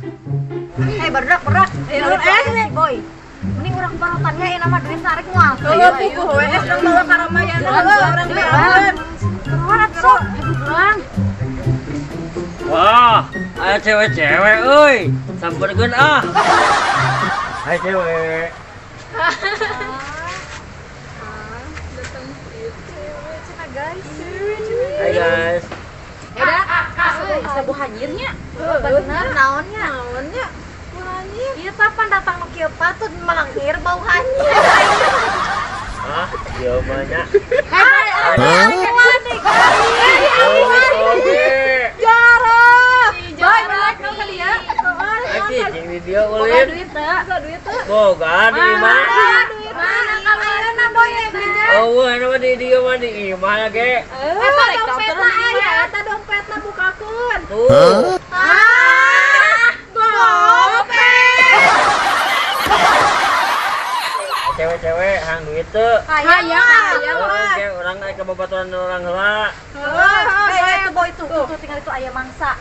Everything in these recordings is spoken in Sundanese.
Eh, barudak, barudak. Eh, eh, boy. Mending urang parotannya ya nama duit tarik moal. Heuh, puguh we es dong bawa ka Ramayana heuh urang beakeun. Keluar atuh sok. Aduh, pulang. Wah, aya cewek-cewek euy. Samperkeun ah. Hai, cewek. Cewek cenah, guys. Hai, guys. Udah, asa bau hanyirnya. Bener, naonnya? Naonnya? Hanyir. Ieu tapan datang nu kieu patut melangkir bau hanyir. Ah, ieu mah nya. Hai, Oke. Jarah. Boy, balik dong kali ya. Aki jeung di dieu Boga ulin. duit teu? Boga duit teu? Boga di imah. Duit. Mana kabarna, boy, ya? Oh, wah, mah di dieu mah di imah ge. Eta dompetna aya, eta dompetna bukakeun. Tuh. Ah, Dompet. Cewek-cewek hang duit teu. Hayang, hayang. Oh, oke, urang aya ka babaturan urang heula. Heuh, Eh, itu boy tuh, tuh tinggal itu aya mangsa.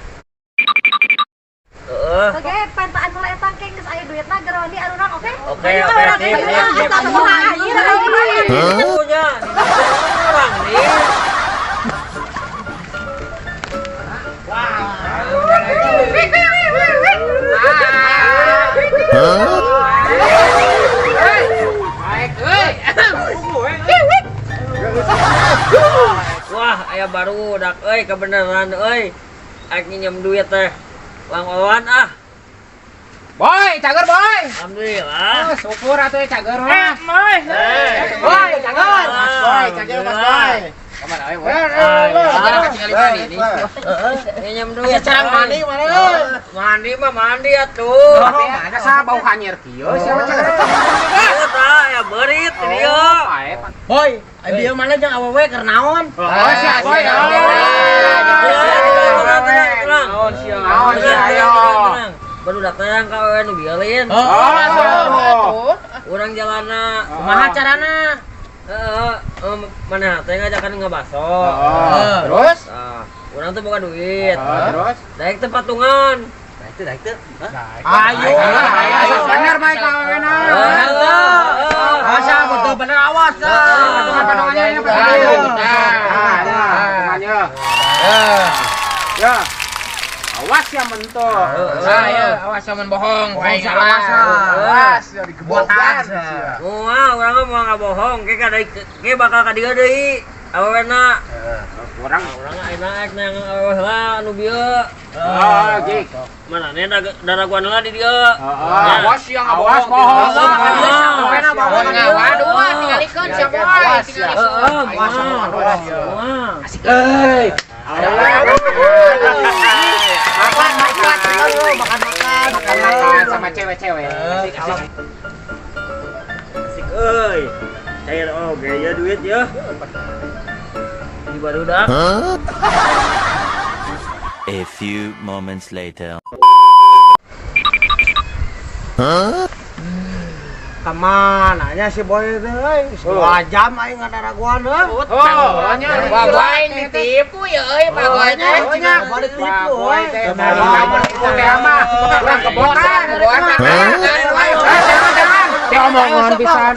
Heeh. Oke, pentaan heula eta engke geus aya duitna gerondi arurang, oke? Oke, sip, sip, sip. Asa bau hanyir aing. Tuh nya, urang nih. Wah, aya barudak euy, kebenaran euy. Aing nginjem duit teh. Uang owan ah. Boy, cager boy. Alhamdulillah. Oh, syukur atuh ya cager mah. Eh, Boy, cager. Mas Boy, cager Mas Boy. Kamana we, boy? Ah, Tinggal mandi nih. Nginjem duit. Cara mandi mana euy? Mandi mah mandi atuh. Mana sa bau hanyir kieu sia mah cager. Ieu tah aya beurit di dieu. Boy, bieu mana jeung awewe keur naon? Oh, sia boy. Tenang, tenang, tenang. Naon sia? Naon sia ayo. Tenang. Baru datang ka awewe nu bieuleun. Oh, Urang jalana. Kumaha carana? Heeh, mana teh ngajakan ngabaso. Oh, terus? Tah, urang tuh boga duit. Oh, terus? Daek teh patungan. Daek teu, daek teu. Ayo, ayo, bener bae ka awewena. Asa betul bener awas. Patungan-patungannya ini patungannya. Patungannya. Ya. Awas ya mentok. Nah, ya, awas ya men bohong. Bohong, awas. Awas ya digebotan. Moal, urang mah moal ngabohong, ke ka deui ke bakal ka dieu deui. Awewena. Kurang. Urang ayeuna ek neang awewe heula anu bieu. Oh, jik. Manane daraguan heula di dieu. Awas ya awas bohong. Awewena bohong. Waduh, tinggalikeun sia boy, tinggalikeun. Heeh, Awas, moal. awas. Moal. Asik euy. Makan, makan, makan, makan, Makan sama cewek-cewek. Asik, asik. Asik euy. Cair oge ya duit ya. Di barudak. A few moments later. Kamana nya si boy teh euy? 2 jam aing ngadaraguan euy. Oh, nya bagoy ditipu ya euy, bagoy teh. Nya ditipu euy. Bagoy teh mah urang kebotan, kebotan. Jangan, jangan. Teh omongan pisan.